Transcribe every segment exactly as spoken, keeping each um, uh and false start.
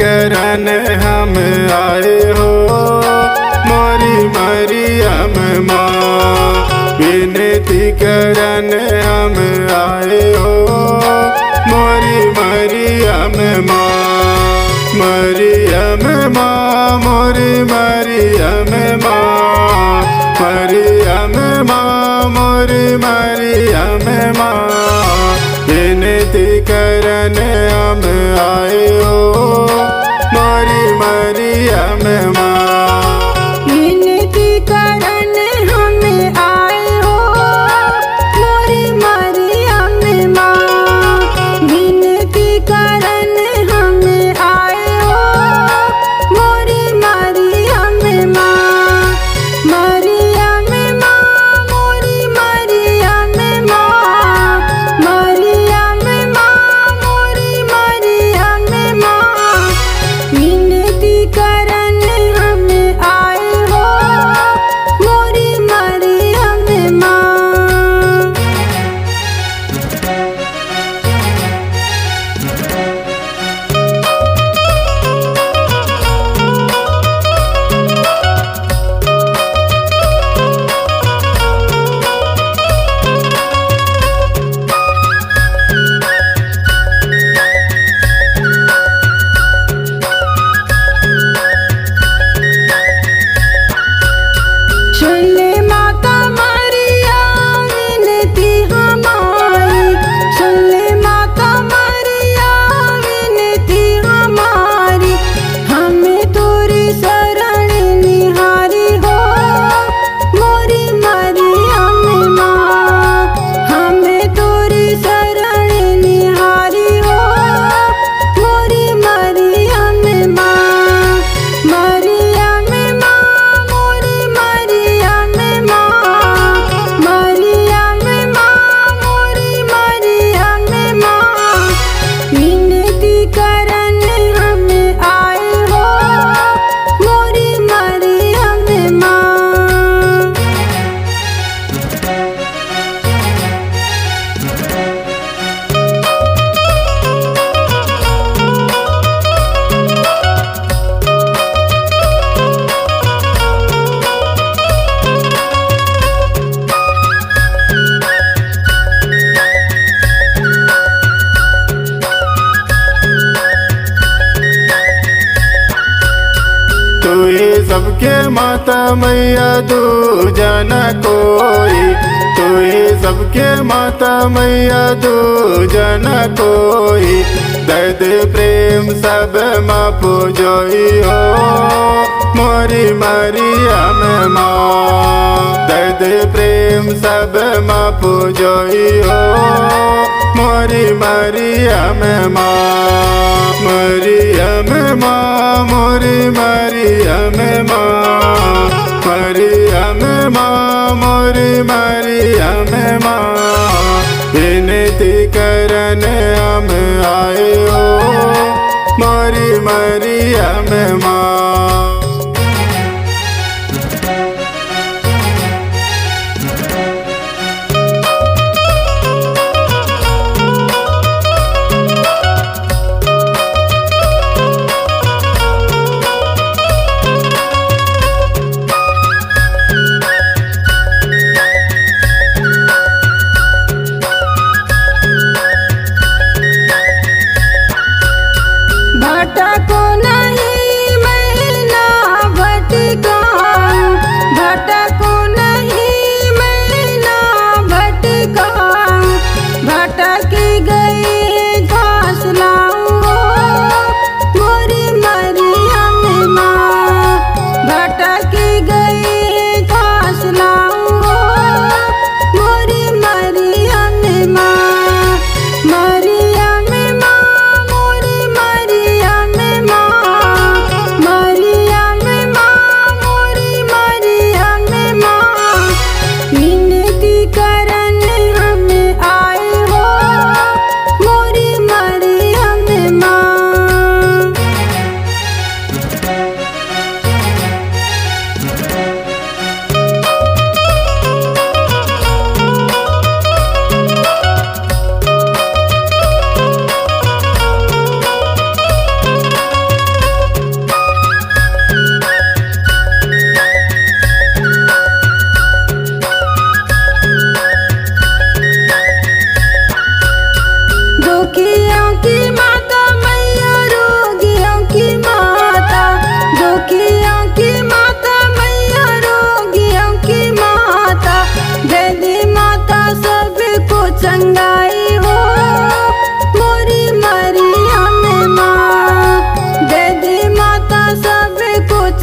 करन हम आए हो मोरी मरियम माँ, विनती करन हम आए हो मोरी मरियम माँ, मरियम माँ, मोरी मरियम माँ, मरियम माँ, मोरी मरियम माँ, विनती करन हम आए हो मोरी मरियम माँ। विनती करन हम आए हो मोरी मरियम माँ, विनती करन हम आए हो मोरी मरियम माँ, मरियम माँ, मोरी मरियम माँ, मरियम माँ, मोरी मरियम माँ, विनती करन हम आए हो मोरी मरियम माँ। सुन ले माता मरिया विनती हमारी, सुन ले माता मरिया विनती हमारी, हमें तोरी शरण निहारी हो मोरी मरियम माँ, हमें तोरी शरण निहारी हो मोरी मरियम माँ, मरियम माँ, मोरी मरियम माँ, मरियम माँ, मोरी मरियम माँ, विनती करन हम आए हो मोरी मरियम माँ। तू ही सबके माता मैया, दूजा न कोई। तू ही सबके माता मैया, दूजा न कोई। दे दे प्रेम सब मा पूजोई हो मोरी मरियम माँ। दे दे प्रेम सब मा पूजोई हो मोरी मरियम माँ। मरियम माँ, मोरी मरियम माँ, मरियम माँ, मोरी मरियम माँ, विनती करन हम आए हो मोरी मरियम माँ। भटको नहीं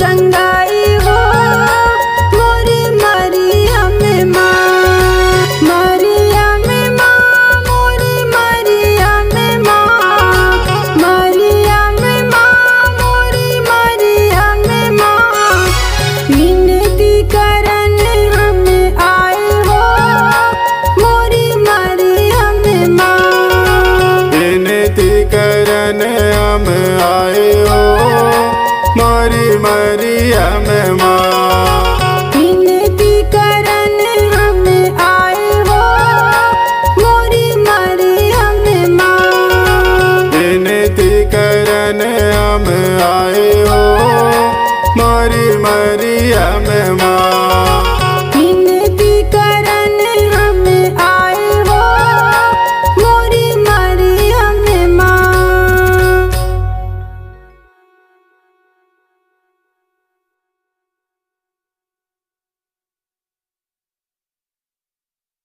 संगाई हो मोरी मरियम माँ, मरियम माँ, मोरी मरियम माँ, मरियम माँ, मोरी मरियम माँ, विनती करन हम आए हो मोरी मरियम माँ। विनती करन हम आए हो मोरी मरियम माँ। विनती करन हम आए हो मोरी मरियम माँ। विनती करन हम आए हो मोरी मरियम माँ।